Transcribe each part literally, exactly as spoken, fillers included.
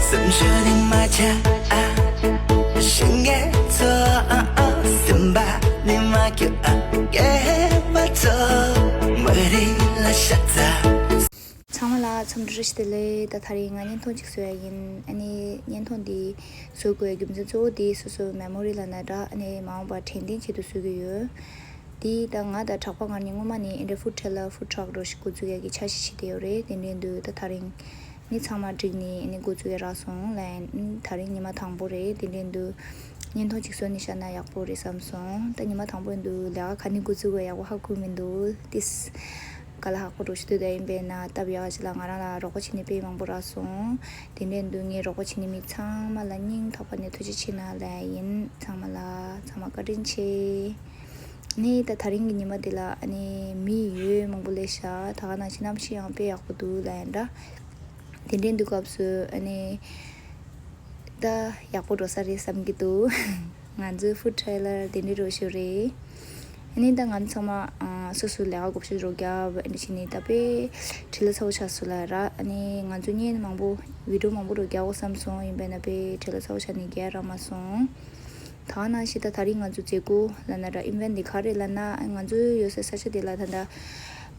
སེམས་ཤུགས་ནི་མ་ཆག་ཨ། ཞིང་གི་ཚོ་ཨ་ཨ། སེམས་པ་ནི་མ་སྐྱོ་ཨ། སྐྱེ་བ་ཚོ་མ་རི་ལ་ཤ་ཚ། ཚང་མ་ལ་འཚམས་འདྲི་བཀྲ་ཤིས་བདེ་ལེགས། ད་ད་རིང་ང་བརྙན་ཐུང་གཅིག་བཟོ་ཡ་ཡིན། ཨ་ནི་བརྙན་ཐུང་འདི་བཟོ་དགོས་ཡ་རྒྱུ་མཚན་གཙོ་བོ་འདི་སོ་སོའི་མེ་མོ་རི་ལབ་ན་འདྲ། ཨ་ནི་མ་འོངས་པར་དྲན་རྟེན་ཆེད་དུ་བཟོ་གི་ཡོད། འདི་ད་ང་དང་གྲགས་པ་ང་གཉིས་སྔོན་མ་ནས་ཨེ་འདྲ་ཕུཌ་ཊེ་ལར་ཕུཌ་ཊྲག་འདྲ་ཞིག་འགོ་འཛུགས་ཡ་གི་འཆར་གཞི་བྱེད་བསྡད་ཡོད་རེད། དེ་འདྲ་འདུག་ད་ད་རིང་ནི་ཚང་མ་འགྲིག་ནས་ཨ་ནི་འགོ་འཛུགས་ཡ་རག་སོང་ལབ་ཡིན། ད་རིང་ཉི་མ་དང་པོ་རེད། དེ་འདྲ་འདུག་བརྙན་ཐུང་གཅིག་བཟོས་ནས་བཞག་ན་ཡག་པོ་རེད་བསམ་སོང་། ད་ཉི་མ་དང་པོ་ཡིན་དུས་ལས་ཀ་ག་ནས་འགོ་བཙུགས་དགོས་ཡག་པོ་ཧ་གོ་མི་འདུག་ཏིས་དཀའ་ལས་ཁག་པོ་འདྲ་ཞིག་འདུག་ད་ཡིན་པས་ན་སྟབས་ཡག་ཅིག་ལ་ང་རང་ལ་རོགས་པ་བྱེད་མཁན་དཔེ་མང་པོ་རག་སོང་། དེ་འདྲ་འདུག་ངས་རོགས་པ་བྱེད་མཁན་མི་ཚང་མ་ལ་སྙིང་ཐག་པ་ནས་ཐུགས་རྗེ་ཆེ་གནང་ལབ་ཡིན། ཚང་མ་ལ་ཚང་མ་བཀའ་དྲིན་ཆེ། ནི་ད་ད་རིང་གི་ཉི་མ་འདི་ལ་ཨ་ནི་མི་ཡོད་མང་པོ་སླེབས་ཤག་ད་ག་ནང་བཞིན་གནམ་གཤིས་ཡང་དཔེ་ཡག་པོ་འདུག་ལབ་ཡིན་འདྲ། དེ་འདྲའི་དུས་སྐབས་སུ་ཨ་ནི་ད་ཡག་པོ་འགྲོ་ས་རེད་བསམ་གྱི་འདུག་ང་ཚོའི་ཕུཌ་ཊྲེ་ལར་དེ་འདྲའི་འདྲ་ཞིག་རེད། ཨ་ནི་ད་ང་ཚོ་ཚང་མ་ཨ་སོ་སོའི་ལས་ཀ་བགོ་བཤའ་རོགས་རྒྱབ། ཨ་ནི་བྱས་ནས་ད་དཔེ་བྲེལ་བ་ཚ་པོ་ཆགས་སོང་ལབ་ར། ཨ་ནི་ང་ཚོ་བརྙན་མང་པོ་བི་ཌིའོ་མང་པོ་རོགས་རྒྱག་དགོས་བསམ་སོང་། ཡིན་པས་ན་དཔེ་བྲེལ་བ་ཚ་པོ་ཆགས་ནས་རྒྱག་རག་མ་སོང་། ད་ག་ནང་བཞིན་ད་ད་རིང་ང་ཚོ་མཛད་སྒོ་ལབ་ན་འདྲ། ཨི་ཝེན་ཊི་འདི་ག་རེ་ལབ་ན། ང་ཚོ་ཡོད་སའི་ས་ཆ་འདི་ལ་ད་ལྟ་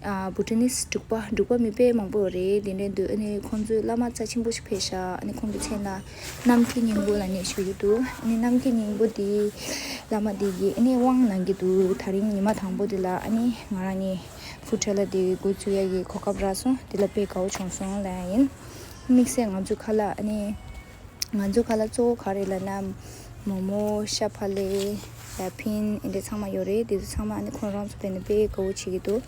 ཨ་བྷུ་ཊ་ནིས་འབྲུག་པ་འབྲུག་པ་མི་དཔེ་མང་པོ་ཡོད་རེད། དེ་འདྲ་འདུག་ཨ་ནི་ཁོང་ཚོའི་བླ་མ་རྩ་ཆེན་པོ་ཞིག་ཕེབས་ཤག་ཨ་ནི་ཁོང་གི་མཚན་ལ་ནམ་མཁའི་སྙིང་པོ་ལབ་ནས་ཞུ་གི་འདུག་ཨ་ནི་ནམ་མཁའི་སྙིང་པོ་འདི་བླ་མ་འདི་གིས་ཨ་ནི་དབང་གནང་གི་འདུག་ད་རིང་ཉི་མ་དང་པོ་འདི་ལ་ཨ་ནི་ང་རང་གཉིས་ཕུཌ་ཊྲེ་ལར་འདི་འགོ་བཙུགས་ཡ་གི་གོ་སྐབས་རག་སོང་། འདི་ལ་དཔེ་དགའ་བོ་བྱུང་སོང་ལབ་ཡ་ཡིན། དམིགས་བསལ་ང་ཚོའི་ཁ་ལག་ཨ་ནི། ང་ཚོའི་ཁ་ལག་གཙོ་བོ་ག་རེ་ལབ་ན། མོག་མོག་ཤ་ཕག་ལེབ། ལ་ཕིན། ཨེ་འདྲ་ཚང་མ་ཡོད་རེད། དེ་ཚོ་ཚང་མ་ཨ་ནི་ཁོང་རང་ཚོ་དཔེ་ནི་དཔེ་དགའ་བོ་བྱེད་ཀྱི་འདུག་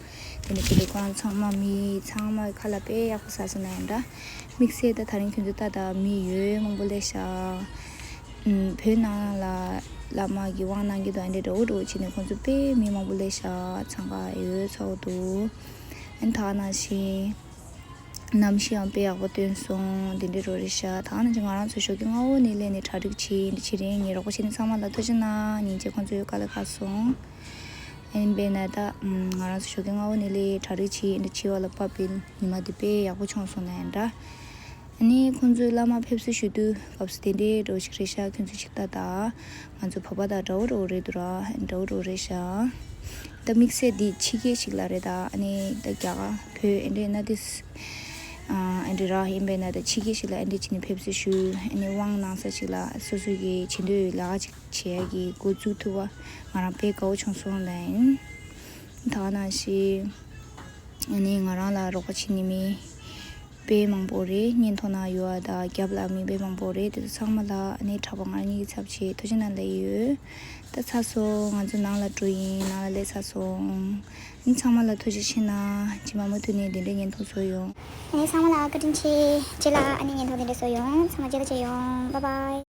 དེ་ནི་དེ་ལས་ཁོ་རང་ཚང་མ་མི་ཚང་མ་ཁ་ལག་དཔེ་ཡག་པོ་ཟ་སོང་ན་ཡང་འདྲ། དམིགས་བསལ་ད་ད་རིང་ཁྱོད་ཚོ་ལྟ་ད་མི་ཡོད་མང་པོ་སླེབས་ཤག་ཨུམ། བོད་ནང་ལ་བླ་མ་གི་དབང་གནང་གི་འདུག་ཨེ་འདྲ་འདྲ་བོ་འདྲ་བོ་བྱས་ནས་ཁོང་ཚོ་དཔེ་མི་མང་པོ་སླེབས་ཤག་ཚང་ཁ་ཡོད་ཚ་བོ་འདུག་ཨ་ནི་ད་ག་ནང་བཞིན། གནམ་གཤིས་ཡང་དཔེ་ཡག་པོ་སྟོན་སོང་། དེ་འདྲའི་རོ་རེད་ཤག་ད་ནི་ང་རང་ཚོ་ཞོགས་ཀྱི་སྔ་བོ་ནས་སླེབས་ནས་གྲ་སྒྲིག་བྱས། འདི་བྱེད་རིང་ངས་རོགས་པ་བྱེད་མཁན་ཚང་མ་ལ་ཐུགས་རྗེ་གནང་། སྙིང་རྗེ་ཁོང་ཚོ་ཡོད་དཀའ་ལས་ཁག་སོང་། ཡིན་པས་ན་ད་ང་རང་ཚོ་ཞོགས་ཀྱི་སྔ་བོ་ནས་སླེབས་གྲ་སྒྲིག་བྱས། འདི་བྱེད་པ་ལ་བབས་པའི་ཉི་མ་འདི་དཔེ་ཡག་པོ་བྱུང་སོང་ན་ཡང་འདྲ། ཨ་ནི་ཁོང་ཚོའི་བླ་མ་ཕེབས་བསུ་ཞུ་དུས་སྐབས་སུ་དེ་འདྲའི་འདྲ་བོ་ཞིག་རེད་ཤག་ཁྱོད་ཚོ་ཅིག་ལྟ་ད། ང་ཚོ་བོད་པ་དང་འདྲ་བོ་འདྲ་བོ་རེད་འདུག་ར། འདྲ་བོ་འདྲ་བོ་རེད་ཤག་ད་དམིགས་བསལ་འདི་ཕྱི་རྒྱལ་ཞིག་ལ་རེད་ད། ཨ་ནི་ད་རྒྱ་གར་བོད་ཨེ་འདྲས་ན་དེ་ཨ་འདྲས་ར་ཡིན་པས་ན། ད་ཕྱི་རྒྱལ་ཞིག་ལ་ཨེ་འདྲས་བྱས་ནས་ཕེབས་བསུ་ཞུ། ཨ་ནི་དབང་གནང་ས་ཞིག་ལ་སོ་སོ་གི་བྱེད་འདོད་ཡོད་ལས་ཀ་ཅིག་བྱེད་ཡ་གི་འགོ་འཛུགས་ཐུབ་པ་ང་རང་དཔེ་དགའ་བོ་བྱུང་སོང་ལབ་ཡིན། ད་ག་ནང་བཞིན་ཨ་ནི་ང་རང་ལ་རོགས་པ་བྱེད་ནི་མི་དཔེ་མང་པོ་རེད། བརྙན་ཐུང་ནང་ཡོད་པ་དང་རྒྱབ་ལ་མི་དཔེ་མང་པོ་རེད། དེ་ཚོ་ཚང་མ་ལ་ཨ་ནི་གྲགས་པ་ང་རང་གཉིས་ཀྱི་ཚབ་བྱས་ཐུགས་རྗེ་གནང་ལབ་ཡོད། ད་ཚར་སོང་། ང་ཚོ་ནང་ལ་འགྲོ་ཡིན། ནང་ལ་སླེབས་ཚར་སོང་། ཨ་ནི་ཚང་མ་ལ་ཐུགས་རྗེ་ཆེ་གནང་། རྗེས་མ་མུ་མཐུད་ནས་འདི་འདྲའི་བརྙན་ཐུང་བཟོ་ཡོང་། ཨ་ནི་ཚང་མ་ལ་བཀའ་དྲིན་ཆེ། རྗེས་ལ་ཨ་ནི་བརྙན་ཐུང་འདི་འདྲ་བཟོ་ཡོང་། ཚང་མ་རྗེས་ལ་མཇལ་ཡོང་། Bye bye།